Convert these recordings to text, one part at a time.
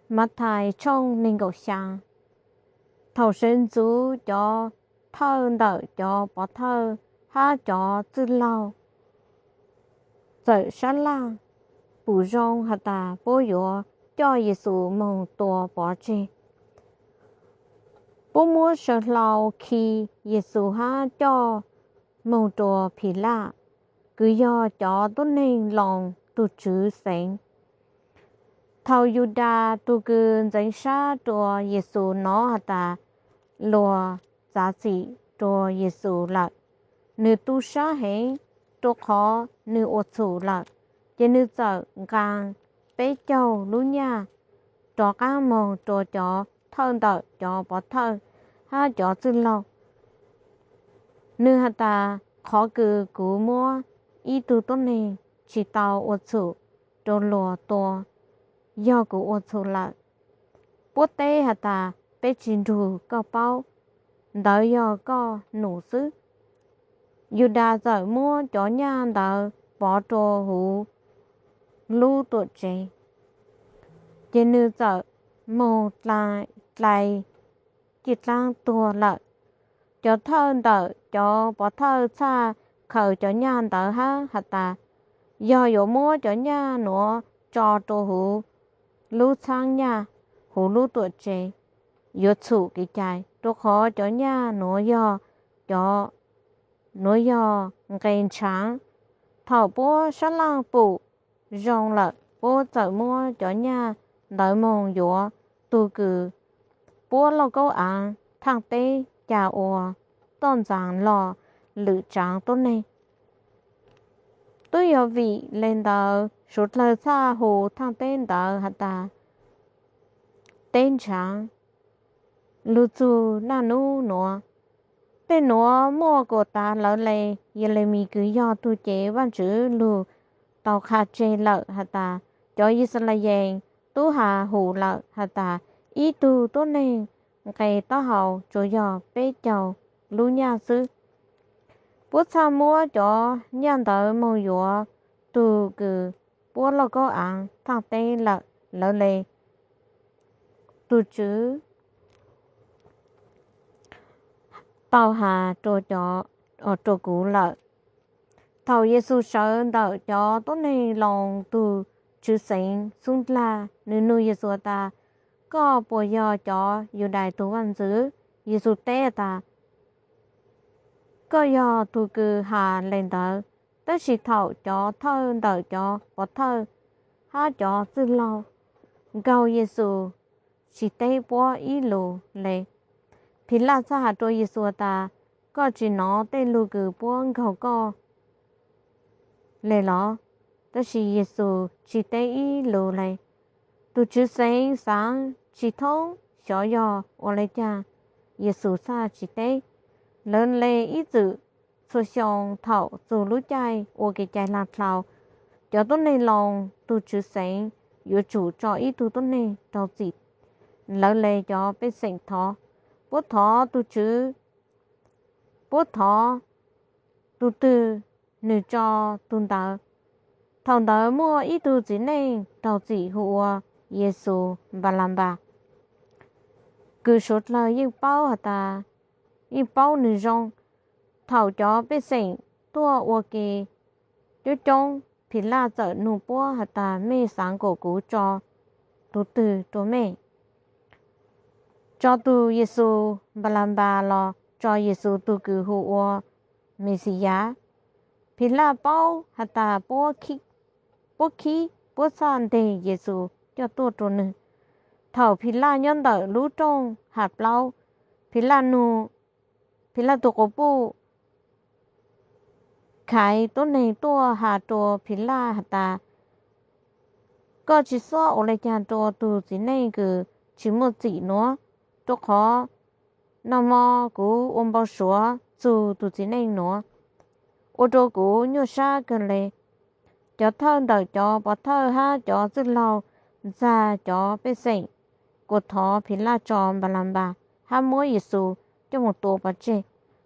Mathais tshooj nees nkaum xyaa. Thaum sawv ntxov cov thawj ntawm cov pov thawj hab cov txwj laug txawm sab laj pum zoo has tas puab yuav coj Yexus moog tua pov tseg. Puab muab saw hlau khi Yexus hab coj moog rua Philaj, kws yog cov tuab neeg Loos tug tswv xeev. Thaus Yudas tug kws ntxeev sab rua Yexus nov has tas luag txav txim rua Yexus lawm, nwg tu sab heev rua qhov nwg ua txhum lawm, ces nwg txawm nqaa peb caug lub nyaj rov qaab moog rua cov thawj ntawm cov pov thawj hab cov txwj laug. Nwg has tas, qhov kws kuv muab ib tug tuab neeg tsi tau ua txhum rua luag tua yog kuv ua txhum lawm. Puab teb has tas, peb tsi nrug koj paub, ntawd yog koj num xwb. Yudas txawm muab cov nyaj ntawd pov rua huv lub tuam tsev, ces nwg txawm moog dlai ci dlaab tuag lawm. Cov thawj ntawm cov pov thawj txhaj khaws cov nyaj ntawd hab has tas, yog yuav muab cov nyaj nuav tso rua huv lub txhaab nyaj huv lub tuam tsev, yuav txhum kev cai, rua qhov cov nyaj nuav yog, cov nuav yog nqe ntshaav. Thaum puab sab laj pum zoo lawm, puab txawm muab cov nyaj ntawd moog yuav tug kws puab lauj kaub aav thaaj teb ca ua toj ntxaas lug lwm tsaav tuab neeg. Tub yog vim le ntawd suav dlawg txhaj hu thaaj teb ntawd has tas teb ntshaav. Lug txug naj nub nuav, tej nuav muaj kuas tas lawv le. Yelemis kws yog tug cev Vaajtswv lug tau qha tseg lawm has tas, cov Yixalayees tub has hum lawm has tas, ib tug tuab neeg nqe taub hau tsuas yog peb caug lub nyaj xwb. Puab txhaj muab cov nyaj ntawd moog yuav tug kws puab lauj kaub aav thaaj teb lawm lawv le. Tug Tswv tau has rua kuv lawm. Thaum Yexus sawv ntawm cov tuab neeg Loos tug tswv xeev xub ndlag, nwg nug Yexus tas, koj puas yog cov Yudais tug Vaajntxwv? Yexus teb tas, koj yog tug kws has le ntawd. Tab sis thaum cov thawj ntawm cov pov thawj hab cov txwj laug nkaug Yexus, tsi teb puab ib lus le. Philaj txhaj has rua Yexus tas, koj tsi nov tej lug kws puab nkaug koj le los? Tab sis Yexus tsi teb ib lus le. Tug tswv xeev xaav tsi thoob xyov yog ua le caag, Yexus txhaj tsi teb. Lawv le ib txwm txhua xyoo thaum txug lub caij ua kev cai laag dlhau, cov tuab neeg Loos tug tswv xeev yuav tsum tso ib tug tuab neeg raug txim. Lawv le cov pej xeem thov, puab thov tug tswv, puab thov tug twg, nwg tso tug ntawd. Thaum ntawd muaj ib tug txiv neej raug txim hu ua Yexus Npalanpas, kws suav dlawg yeej paub has tas, yeej paub nwg zoo. Thaum cov pej xeem tuaj ua ke coob coob, Philaj txawm nug puab has tas, mej xaav kuas kuv tso tug twg rua mej? Tso tug Yexus Npalanpas los tso Yexus tug kws hu ua Mexiyas? Philaj paub has tas puab khib, puab txhaj nteg Yexus coj tuaj rua nwg. Thaum Philaj nyob ntawm lub rooj has plaub, Philaj nug, Philaj tug quas puj khaiv tuab neeg tuaj has rua Philaj has tas, koj tsi xob ua le caag rua tug txiv neej kws tsi muaj txim nuav? Rua qhov nag hmo kuv ua npau suav txug tug txiv neej nuav, ua rua kuv nyuaj sab kawg le. Cov thawj ntawm cov pov thawj hab cov txwj laug ntxag cov pej xeem kuas thov Philaj tso Npalanpas hab muab Yexus coj moog tua pov tseg.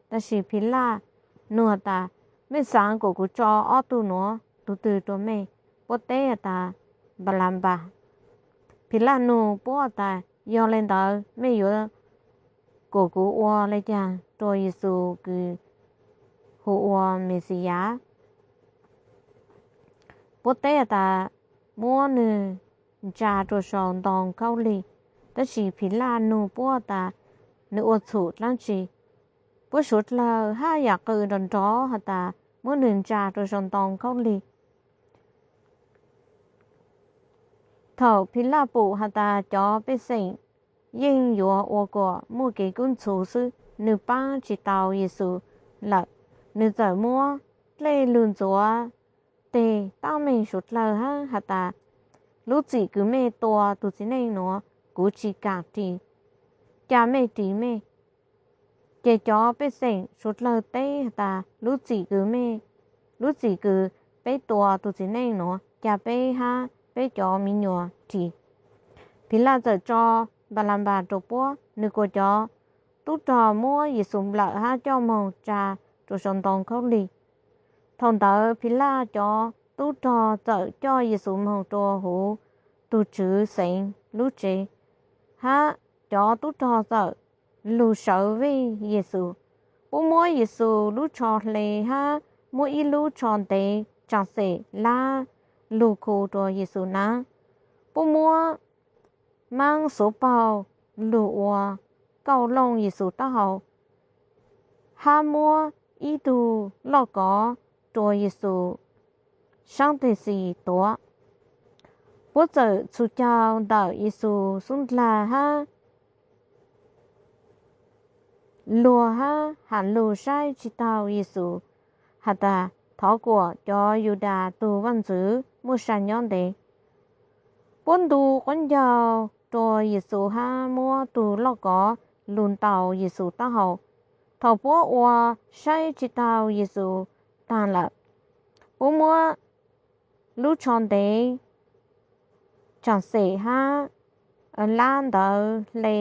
Tab sis Philaj nug has tas, mej xaav kuas kuv tso ob tug nuav tug twg rua mej? Puab teb has tas, Npalanpas. Philaj nug puab has tas, Yog le ntawd mej yuav kom kuv ua le caag rua Yexus kws hu ua Mexiyas? Puab teb has tas, Muab nwg ntsa rua sau ntoo khaub lig. Tab sis Philaj nug puab tas, Nwg ua txhum dlaab tsi? Puab suav dlawg hab yaam qw nrov nrov has tas, Muab nwg ntsa rua sau ntoo khaub lig. Thaum Philaj pum has tas cov pej xeem yeej yuav ua kuas muaj kev kub ntxhuv xwb, nwg paab tsi tau Yexus lawm, nwg txawm muab dlej lug ntxuav teg tab meeg suav dlawg hab has tas, Lub txim kws mej tua tug txiv neej nuav, kuv tsi kaam ris, ca mej ris mej. Ces cov pej xeem suav dlawg teb has tas, Lub txim kws mej, lub txim kws peb tua tug txiv neej nuav, ca peb hab peb cov miv nyuas ris. Philaj txawm tso Npalapas rua puab. Nwg kuas cov tub rog muab Yexus nplawm hab coj moog tsa rua sau ntoo khaub lig. Thaum ntawd Philaj cov tub rog txawm coj Yexus moog rua huv tug Tswv Xeev lub tsev, hab cov tub rog txawm lug sawv vij Yexus. Puab muab Yexus lub tsho hle hab muab ib lub tsho ntev tsaam xem lab lug khu rua Yexus naav. Puab muab maab xuav paug lug ua kauj looj Yexus taub hau, hab muab ib tug loj kov rua Yexus saab teg xis tuav. Puab txawm txhus caug ntawm Yexus xub ndlag hab luag hab has lug saib tsi taug Yexus has tas, Thov kuas cov Yudas tug vaaj ntxwv muaj sa nyob ntev. Puab ntu quab ncaug rua Yexus hab muab tug loj kov lug ntaus Yexus taub hau. Thaum puab ua saib tsi taug Yexus taag lawm, puab muab lub tsho ntev tsaam xem hab lab ntawd hle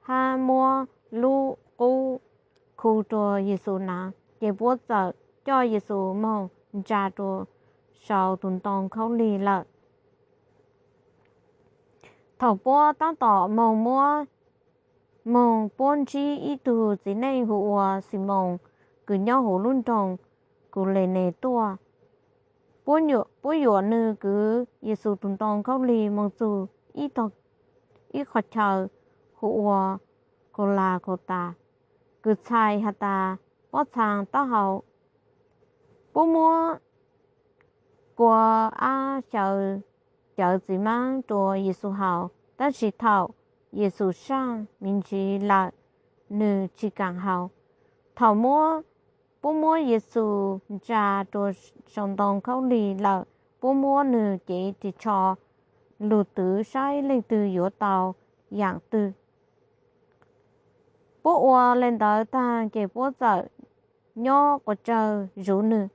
hab muab lub qub khu rua Yexus naav, ces puab txawm coj Yexus moog ntsa rua sau tug ntoo khaub lig lawm. Thaum puab taab tom moog muab, moog puab ntsib ib tug txiv neej hu ua Ximoos kws nyob huv lub nroog Kulenes tuaj. Puab yuam nwg kwv Yexus tug ntoo khaub lig moog txug ib qhov chaw hu ua Kaulakautas, kws txhais has tas pob txhaa taub hau. Puab muab kua ab xyaw cawv txiv maab rua Yexus haus, tab sis thaum Yexus saaj me ntsis lawm, nwg tsi kaam haus. Thaum muab, puab muab Yexus ntsa rua sau ntoo khaub lig lawm, puab muab nwg cev ris tsho lug twv saib leej twg yuav tau yaam twg. Puab ua le ntawd taag ces puab txawm nyob quas tsawg zuv nwg.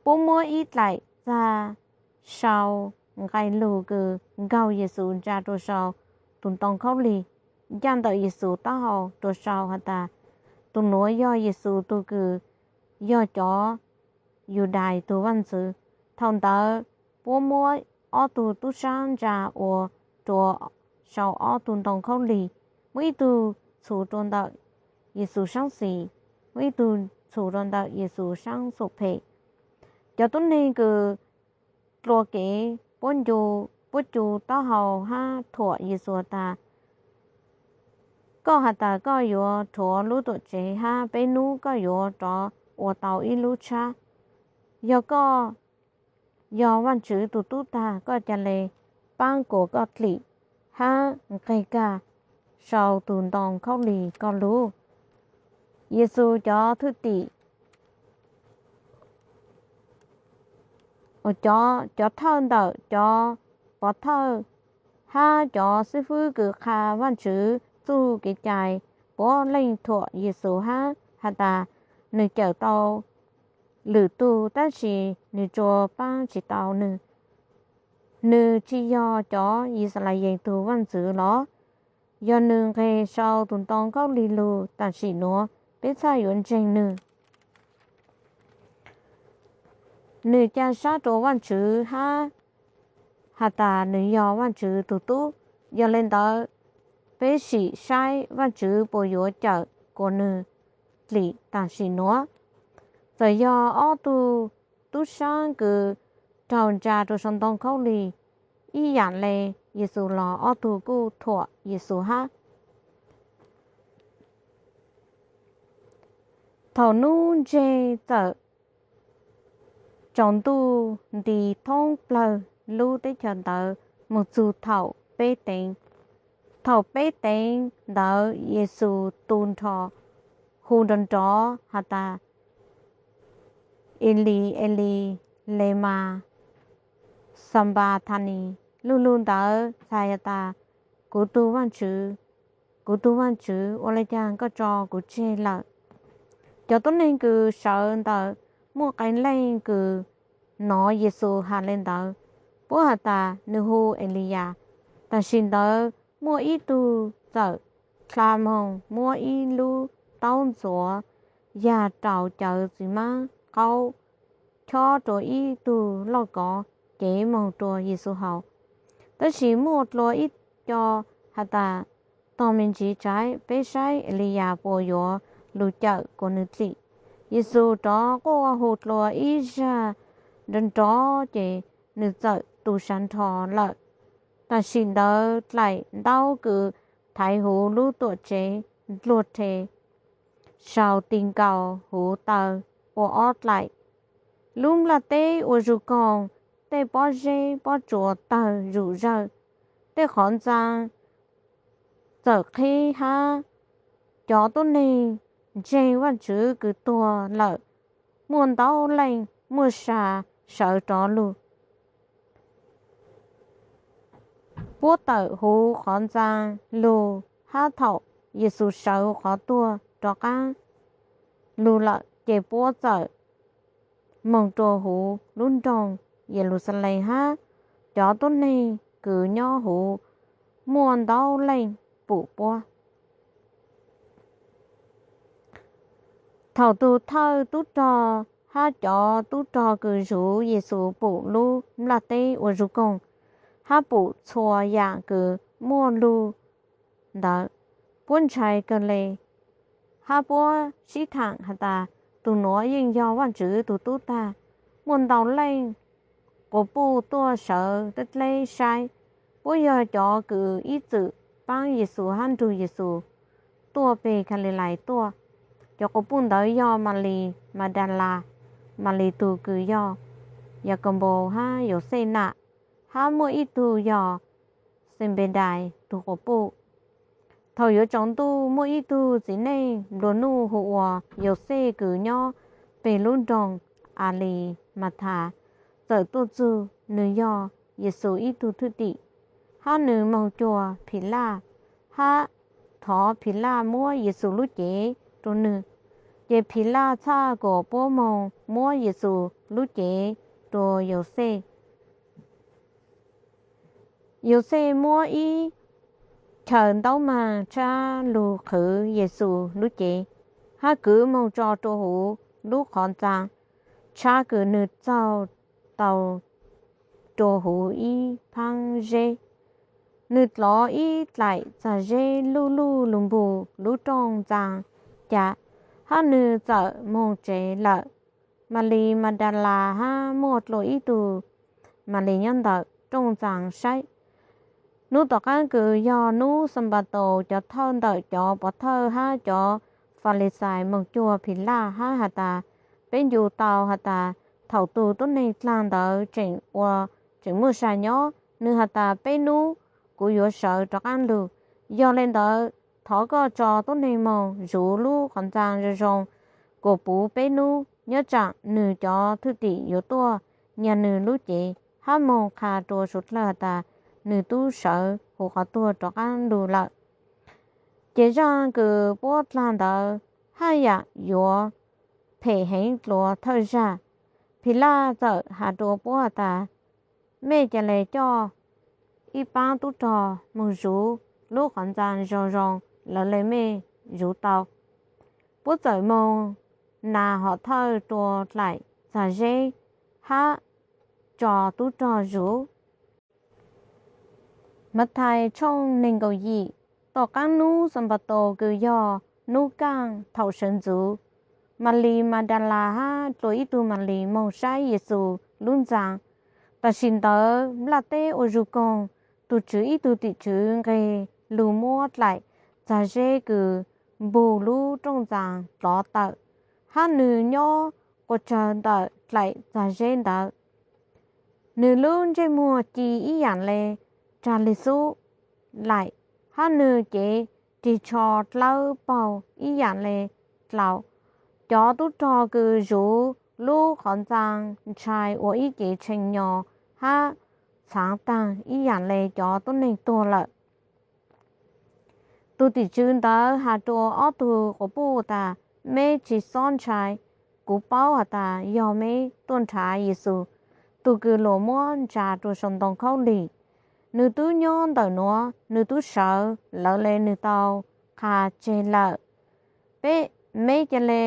Puab muab ib dlaim txag sau nqe lug kws nkaug Yexus ntsa rua sau tug ntoo khaub lig, ncaaj ntawm Yexus taub hau rua sau has tas, Tug nuav yog Yexus tug kws yog cov Yudais tug vaaj ntxwv. Thaum ntawd puab muab ob tug tub saab ntsa ua rua sau ob tug ntoo khaub lig, muaj ib tug txhus rua ntawm Yexus saab xis, muaj ib tug txhus rua ntawm Yexus saab xum phem. Cov tuab neeg kws dlua kev puab ncu, puab cu taub hau hab thuam Yexus tas, Koj has tas koj yuav rhuav lub tuam tsev hab peb nub koj yuav rov ua tau ib lub tshab. Yog koj yog Vaajtswv tug tub tag, koj ca le paab kuas koj dlim hab nqeg kag sau tug ntoo khaub lig koj lug. Yexus cov thwj tim, cov thawj ntawm cov pov thawj hab cov xib fwb kws qha Vaajtswv txuj kev cai puav leej thuam Yexus hab has tas, Nwg cawm tau lwm tug, tab sis nwg tsuas paab tsi tau nwg. Nwg tsi yog cov Yixalayees tug vaaj ntxwv los? Yog nwg nqeg sau tug ntoo khaub lig lug, tam sim nuav peb txhaj yuav ntseeg nwg. Nwg ca sab rua Vaajtswv hab has tas nws yog Vajtswv tus tub. Yog le ntawd, peb sim saib Vajtswv puas yuav cawm kuas nws dlim tam sim nuav. Txawm yog ob tug tub saab kws raug ntsa rua sau ntoo khaub lig ib yaam le Yexus los ob tug kuj thuam Yexus hab. Thaum nub ntseg txawm tsaus ntuj nti thoob plawg lub teb chaws ntawd moog txug thaum peb teev. Thaum peb teev ntawd Yexus tu nrho hu nrov nrov has tas, Elis, Elis, lemas xanpathanis? Lug lug ntawd txhais has tas, Kuv tug Vaajtswv, kuv tug Vaajtswv, ua le caag koj tso kuv tseg lawm? Cov tuab neeg kws sawv ntawm muaj qee leej kws nov Yexus has le ntawd, puab has tas, Nws hu Eliyas. Tam sim ntawd muaj ib tug txawm dlha moog muab ib lub taub ntxuav yag rau cawv txiv maab qaub, chob rua ib tug lauj kov, cev moog rua Yexus haus. Tab sis muaj dlua ib co has tas, Tog me ntsis tsaib, peb saib Eliyas puas yuav lug cawm kuas nws dlim. Yexus rov quaj hu dlua ib zag nrov nrov, ces nws txawm tu sav nrho lawm. Tam sim ntawd dlaim ntaub kws thaiv huv lub tuam tsev ndluag rhe, sau ti nkaus huv taw ua ob dlaim. Lub nplaj teb ua zug koog, tej pob zeb pob tsuas tawg zom zawg, tej qhov ntxaa txawm qhib hab cov tuab neeg ntseeg Vaajtswv kws tuag lawm muaj ntau leej muaj sa sawv rov lug. Puab tawm huv qhov ntxaa lug, hab thaum Yexus sawv qhov tuag rov qaab lug lawm, ces puab txawm moog rua huv lub nroog Yeluxalees, hab cov tuab neeg kws nyob huv muaj ntau leej pum puab. Thaum tug thawj tub rog hab cov tub rog kws zuv Yexus pum lub nplaj teb ua zug koog, hab pum txhua yaam kws muaj lug ntawd, puab ntshai kawg le, hab puab sib thaam has tas, Tug nuav yeej yog Vaajtswv tug tub tag. Muaj ntau leej quas puj tuaj sawv dleb dleb saib. Puab yog cov kws ib txwm paab Yexus hab nrug Yexus tuaj peg Kalilais tuaj. Cov quas puj ntawd yog Malis Madalas, Malis tug kws yog Yakanpaus hab Yauxej nam, hab muaj ib tug yog Xenpedais tug quas puj. Thaum yuav tsaus ntuj, muaj ib tug txiv neej nplua nuj hu ua Yauxej kws nyob peg lub nroog Alimathas txawm tuaj txug. Nws yog Yexus ib tug thwj tim, hab nws moog cuag Philaj, hab thov Philaj muab Yexus lub cev rua nws. Ces Philaj txhaj kuas puab moog muab Yexus lub cev rua Yauxej. Yauxej muab ib chaw ntaub maag tshab lug qhwv Yexus lub cev, hab kwv moog tso rua huv lub qhov ntxaa, tshab kws nws txaug tau rua huv ib phaab zeb. Nws dlov ib dlaim txag zeb luj luj lug npug lub rooj ntxaa ca, hab nws txawm moog tsev lawm. Malis Madalas hab muaj dlua ib tug Malis nyob ntawm rooj ntxaa saib. Nub tom qaab kws yog nub Xanpataus, cov thawj ntawm cov pov thawj hab cov Falixais moog cuag Philaj hab has tas, Peb ncu tau has tas thaum tug tuab neeg dlaag ntawd tseem ua, tseem muaj sa nyob. Nws has tas, Peb nub kuv yuav sawv rov qaab lug. Yog le ntawd, thov koj tso tuab neeg moog zuv lub qhov ntxaa zoo zoo kuas puv peb nub, nyob tsaam nwg cov thwj tim yuav tuaj nyag nwg lub cev, hab moog qha rua suav dlawg has tas nwg tub sawv huv qhov tuag rov qaab lug lawm. Ces zaaj kws puab dlaag ntawd haj yaam yuav phem heev dlua thawj zag. Philaj txawm has rua puab has tas, Mej ca le coj ib paab tub rog moog zuv lub qhov ntxaa zoo zoo lawv le mej zuv tau. Puab txawm moog nas hom thawj rua dlaim txag zeb hab tso tub rog zuv. Mathais tshooj nees nkaum yim. Tom qaab nub Xanpataus kws yog nub kaaj thaum sawv ntxuv, Malis Madalas hab dlua ib tug Malis moog saib Yexus lub ntxaa. Tam sim ntawd nplaj teb ua zug koog, tug Tswv ib tug tim tswv nqeg lug muab dlaim txag zeb kws npug lub rooj ntxaa dlov tawm, hab nwg nyob quas tsawg ntawm dlaim txag zeb ntawd. Nwg lub ntsej muag ci ib yaam le rag lig xub laim, hab nwg cev rig tsho dlawb paug ib yaam le dlaus. Cov tub rog kws zuv lub qhov ntxaa ntshai ua ib cev tshee nyo hab txhaav taag ib yaam le cov tuab neeg tuag lawm. Tug tim tswv ntawd has rua ob tug quas puj tas, Meb tsi xob ntshai. Kuv paub has tas yog meb tuaj nrhav Yexus, tug kws luas muab ntsa rua sau ntoo khaub lig. Nwg tub nyob ntawm nuav, nwg tub sawv lawv le nwg tau qha tseg lawm. Peb, meb ca le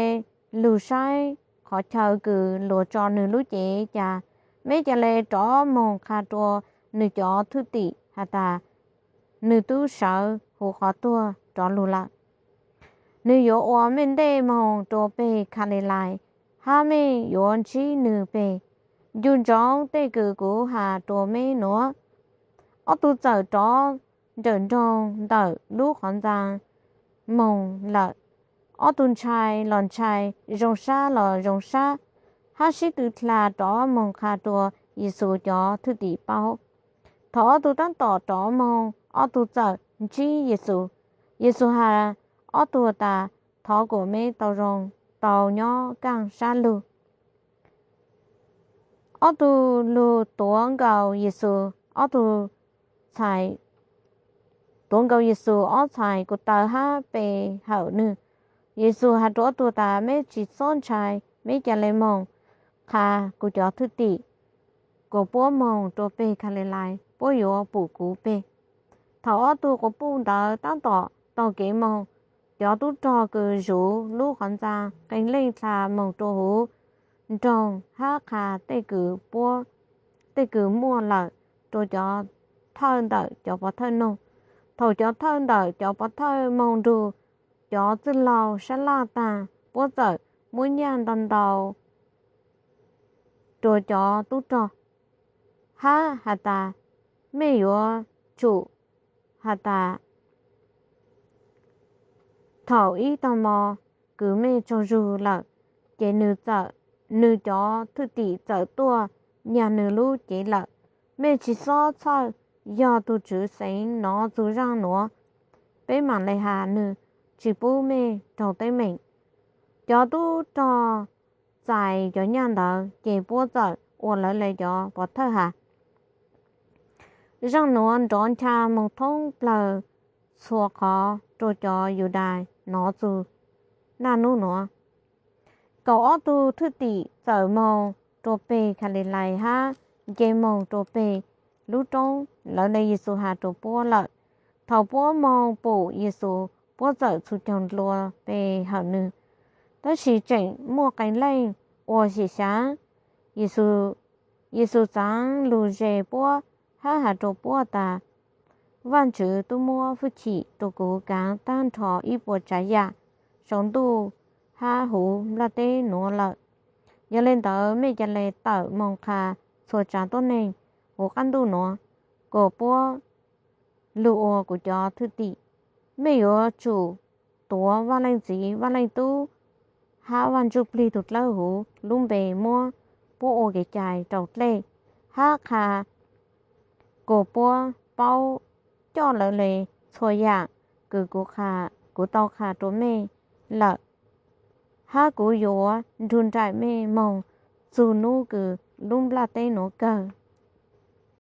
lug saib qhov chaw kws luas tso nwg lub cev cas. Meb ca le rov moog qha rua nwg cov thwj tim has tas, nwg tub sawv huv qhov tuag rov lug lawm. Nwg yuav ua mej ntej moog rua peg Khalilais, hab mej yuav ntsib nwg peg, ncu ntsoov tej kws kuv has rua meb nuav. Ob tug txawm rov nrawm nroog ntawm lub qhov ntxaa moog lawm. Ob tug ntshai los ntshai, zoo sab los zoo sab, hab sib tw dlha rov moog qha rua Yexus cov thwj tim paub. Thaum ob tug taab tom rov moog, ob tug txawm ntsib Yexus. Yexus has ob tug tas, Thov kuas meb tau zoo, tau nyob kaaj sab lug. Ob tug lug tuav nkaus Yexus, ob tug txhais, tuav nkaus Yexus ob txhais kuv taw hab pe hawm nwg. Yexus has rua ob tug tas, Meb tsi xob ntshai, meb ca le moog qha kuv cov thwj tim kuas puab moog rua peg Khalilais, puab yuav pum kuv peg. Thaum ob tug quas puj ntawd taab tom taug kev moog, cov tub rog kws zuv lub qhov ntxaa qee leej dlha moog rua huv nroog hab qha tej kws puab, tej kws muaj lawm rua cov thawj ntawm cov pov thawj noog. Thaum cov thawj ntawm cov pov thawj moog nrug cov txwj laug sab laj taag, puab txawm muab nyaj ntau ntau rua cov tub rog hab has tas, Mej yuav tsum has tas, thaum ib tag mo kws mej tsaug zug lawm, ces nwg txawm, nwg cov thwj tim txawm tuaj nyag nwg lub cev lawm. Mej tsi xob txhawj, yog tug Tswv xeev nov txug zaaj nuav, peb maam le has nwg tsi pub mej raug teeb meem. Cov tub rog txais cov nyaj ntawd, ces puab txawm ua lawv le cov pov thawj has. Zaaj nuav nrov ncha moog thoob plawg txhua qhov rua cov Yudais nov txug naj nub nuav. Kaum ob tug thwj tim txawm moog rua peg Khalilais hab nce moog rua peg lub roob lawv le Yexus has rua puab lawm. Thaum puab moog pum Yexus, puab txawm txhus caug dlua pe hawm nwg. Tab sis tseem muaj qee leej ua xyem xyaav. Yexus txaav lug ze puab hab has rua puab tas, Vaajtswv tub muab hwj chim rua kuv kaav taag nrho ib puas tsaav yaam sau ntuj hab huv nplaj teb nuav lawm. Yog le ntawd mej ca le tawm moog qha txhua tsaav tuab neeg huv qaab ntuj nuav, kuas puab lug ua kuv cov thwj tim. Mej yuav tsum tuav Vaaj Leej Txiv, Vaaj Leej Tub hab Vaaj Ntsuj Plig tug Dlawb Huv lub npe muab puab ua kev cai rau dlej, hab qha kuas puab paub coj lawv le txhua yaam kws kuv tau qha rua mej lawm, hab kuv yuav nrug nraim mej moog txug nub kws lub nplaj teb nuav kawg.